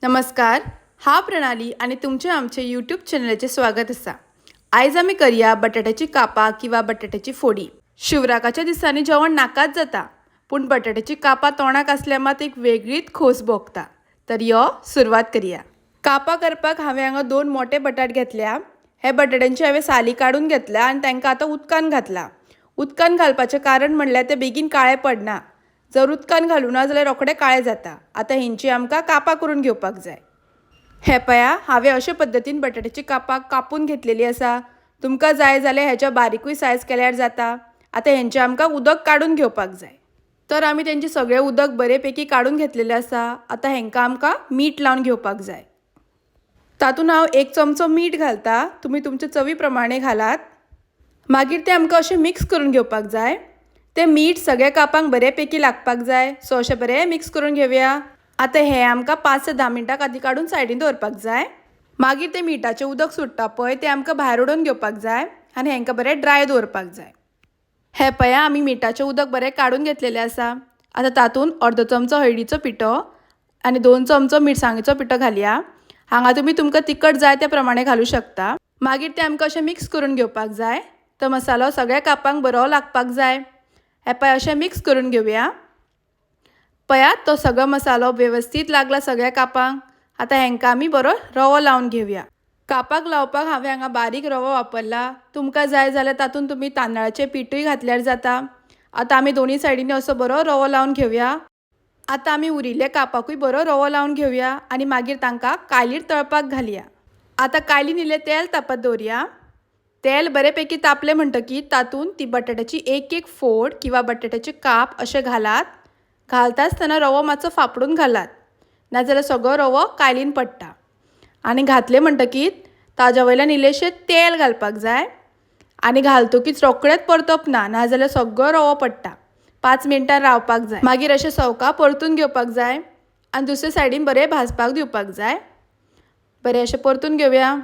नमस्कार, हांव प्रणाली आनी तुमचें आमचे यूट्यूब चॅनलाचेर स्वागत आसा. आयज आमी करया बटाट्याची कापां किंवा बटाट्याची फोडी. शिवराकाच्या दिसांनी जेवण नाकाच जाता, पूण बटाट्याची कापां तोंडाक आसल्यार मात एक वेगळीच खोस भोगता. तर यो सुरवात करया. कापां करपाक हांवें हांगा 2 मोठे बटाट घेतल्या. हे बटाट्यांची हांवें साली काडून घेतल्या आनी तांकां आतां उदकान घातला. उदकान घालपाचें कारण म्हणल्यार ते बेगीन काळे पडना. जर उदकान घालूना जाल्यार रोखडे काळे जाता. आतां हेंची आमकां कापां करून घेवपाक जाय. हे पळया, हांवें अशे पद्दतीन बटाट्याची कापां कापून घेतलेली आसा. तुमकां जाय जाल्यार हेच्या बारीकूय सायज केल्यार जाता. आतां हेंचें आमकां उदक काडून घेवपाक जाय. तर आमी तेंचें सगळें उदक बरेपैकी काडून घेतलेलें आसा. आतां हेंकां आमकां मीठ लावन घेवपाक जाय. तातूंत हांव 1 चमचो मीठ घालता. तुमी तुमचे चवी प्रमाणे घालात. मागीर तें आमकां अशें मिक्स करून घेवपाक जाय. तें मीठ सगळ्या कापांक बरेपैकी लागपाक जाय. सो अशें बरें मिक्स करून घेवया. आतां हें आमकां 5 ते 10 मिनटां खातीर काडून सायडीन दवरपाक जाय. मागीर तें मिठाचें उदक सुट्टा पळय तें आमकां भायर उडोवन घेवपाक जाय आनी हेंकां बरें ड्राय दवरपाक जाय. हें पळया, आमी मिठाचें उदक बरें काडून घेतलेलें आसा. आतां तातूंत अर्दो चमचो हळदीचो पिठो आनी 2 चमचो मिरसांगेचो पिठो घालया. हांगा तुमी तुमकां तिखट जाय त्या प्रमाणे घालूं शकता. मागीर तें आमकां अशें मिक्स करून घेवपाक जाय. तो मसालो सगळ्या कापांक बरो लागपाक जाय. हें पळय, अशें मिक्स करून घेवया. पळयात, तो सगळो मसालो वेवस्थीत लागला सगळ्या कापांक. आतां हेंकां आमी बरो रवो लावन घेवया. कापाक लावपाक हांवें हांगा बारीक रवो वापरला. तुमकां जाय जाल्यार तातूंत तुमी तांदळाचें पिठूय घातल्यार जाता. आतां आमी दोनी सायडींनी असो बरो रवो लावन घेवया. आतां आमी उरिल्ल्या कापाकूय बरो रवो लावन घेवया आनी मागीर तांकां कायलीर तळपाक घालया. आतां कायलीन इल्लें तेल तापत दवरया. तेल बरेपैकी तापलें म्हणटकीर तातूंत ती बटाट्याची एक एक फोड किंवा बटाट्याचे काप अशें घालात. घालता आसतना रवो मातसो फापडून घालात, नाजाल्यार सगळो रवो कायलीन पडटा. आनी घातलें म्हणटकीर ताज्या वयल्यान इल्लेशें तेल घालपाक जाय. आनी घालतकीच रोखडेंच परतप ना, नाजाल्यार सगळो रवो पडटा. 5 मिनटां रावपाक जाय. मागीर अशें सवका परतून घेवपाक जाय आनी दुसरे सायडीन बरें भाजपाक दिवपाक जाय. बरें अशें परतून घेवया.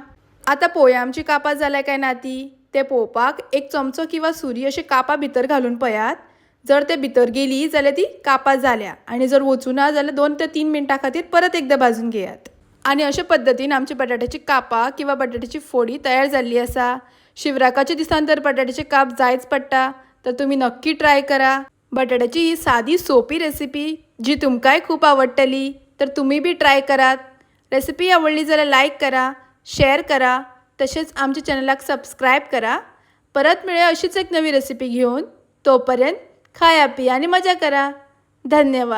आतां पळोवया आमची कापां जाल्या काय ना ती. तें पळोवपाक 1 चमचो किंवा सुरी अशें कापां भितर घालून पळयात. जर ते भितर गेली जाल्यार ती कापां जाल्या आनी जर वचूना जाल्यार 2 ते 3 मिनटां खातीर परत एकदां भाजून घेयात. आनी अशे पद्दतीन आमची बटाट्याची कापां किंवा बटाट्याची फोडी तयार जाल्ली आसा. शिवराकाच्या दिसान तर बटाट्याचे काप जायच पडटा, तर तुमी नक्की ट्राय करा. बटाट्याची ही सादी सोपी रेसिपी जी तुमकांय खूब आवडटली, तर तुमी बी ट्राय करात. रेसिपी आवडली जाल्यार लायक करा, शेअर करा, तशेंच आमच्या चॅनलाक सबस्क्रायब करा. परत मेळया अशीच एक नवी रेसिपी घेवन. तोपर्यंत खाया पिया आनी मजा करा. धन्यवाद.